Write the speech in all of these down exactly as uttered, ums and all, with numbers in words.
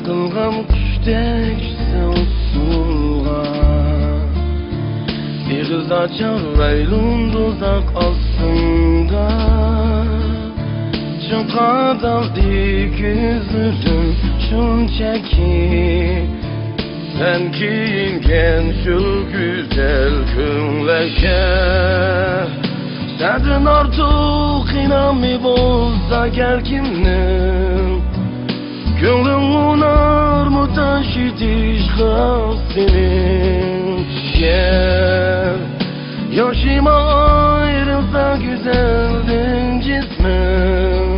قىلغان قۇشتەك سەن ئۇسسۇلغا، ئېغىز ئاچار ئايلۇن دوزاخ ئاستىڭدا. چىڭقادالدى كۆزلىرىم شۇنچەكى، سەن كىيىنگەن شۇ گۈزەل كۆڭلەككە. سەندىن ئارتۇق ئىنامى بولسا گەر كىمنىڭ، كۆڭلۈڭ ئۇنار مۇھتاج ئېتىشقا سېنىڭ. گەر ياشىما ئايرىلسا گۈزەلدىن جىسمىڭ،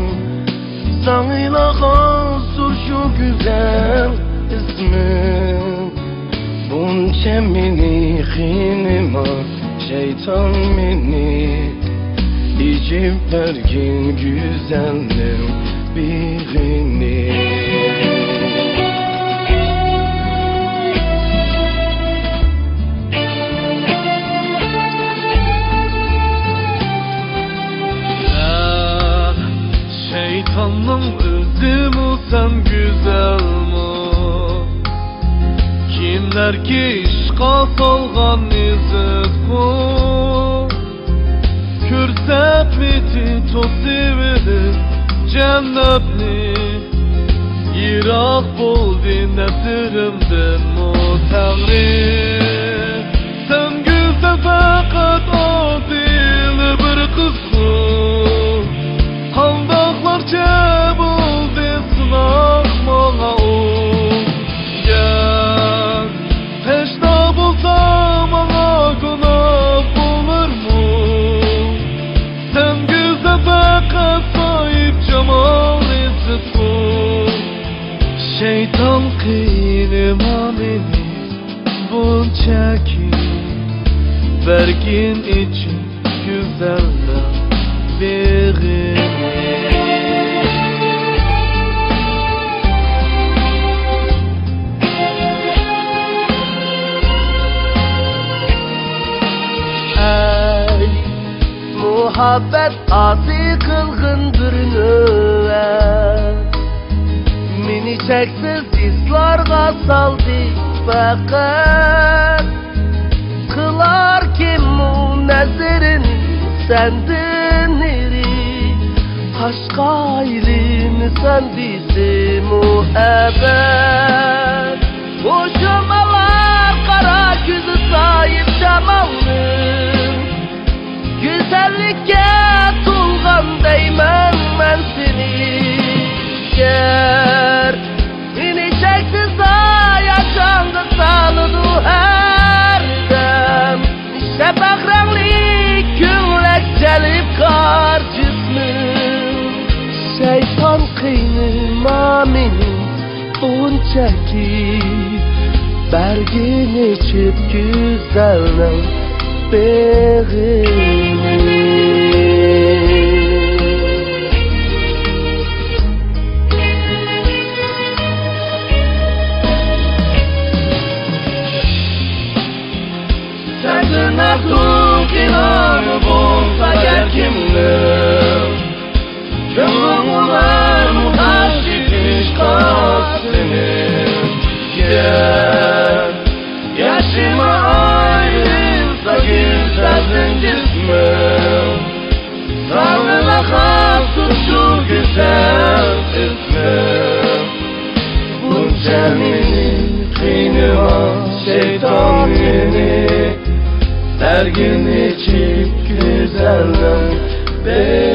ساڭىلا خاستۇر شۇ گۈزەل ئىسمىڭ. بۇنچە مېنى قىينىما، شەيتان مېنى، ئېچىپ بەرگىن گۈزەلنىڭ بېغىنى. شەيتاننىڭ ئۆزىمۇ سەن گۈزەلمۇ؟ كىملەركى ئىشقا سالغان ئېزىتقۇ، كۆرسەتمىدى توسۇۋېلىپ جەننەتنى. يىراق بولدى نەزىرىمدىنمۇ تەڭرى. سەن گۈزەل پەقەت ئادىل بىر قىزغۇ، قانداقلارچە بولدى سىناق ماڭا ئۇ. گەر تەشنا بولسا ماڭا گۇناھ بولۇرمۇ؟ سەن گۈزەل پەقەت ساھىب جامال ئېزىتقۇ. شەيتان قىينىما مېنى بۇنچەكى، بەرگىن ئېچىپ گۈزەلنىڭ بېغىنى. ئەي مۇھەببەت ئاسىي قىلغىن بىر نۆۋەت، مېنى چەكسىز ھېسلارغا سالدى پەقەت. قىلاركىمۇ نەزىرىنى سەندىن ئېرى، تاشقا ئايلىنىسەن دېسىمۇ ئەبەد. ئۇ شاماللار قارا كۆزى سايىپ شامالنىڭ، گۈزەللىككە تولغان دەيمەن مەن سېنى. گەر مېنى چەكسىز ھاياجانغا سالىدۇ ھەردەم، شەپەق رەڭلىك كۆڭلەك جەلپكار جىسمىم. شەيتان قىينىما مېنى بۇنچەكى، بەرگىن ئېچىپ گۈزەلنىڭ بېغىنى. سەندىن ئارتۇق ئىنامى بولسا گەر كىمنىڭ، كۆڭلۈڭ ئۇنار مۇھتاج ئېتىشقا سېنىڭ. گەر ياشىما ئايرىلسا گۈزەلدىن جىسمىڭ، ساڭىلا خاستۇر شۇ گۈزەل ئىسمىڭ. بۇنچە مېنى قىينىما شەيتان مېنى، بەرگىن ئېچىپ گۈزەلنىڭ بېغىنى.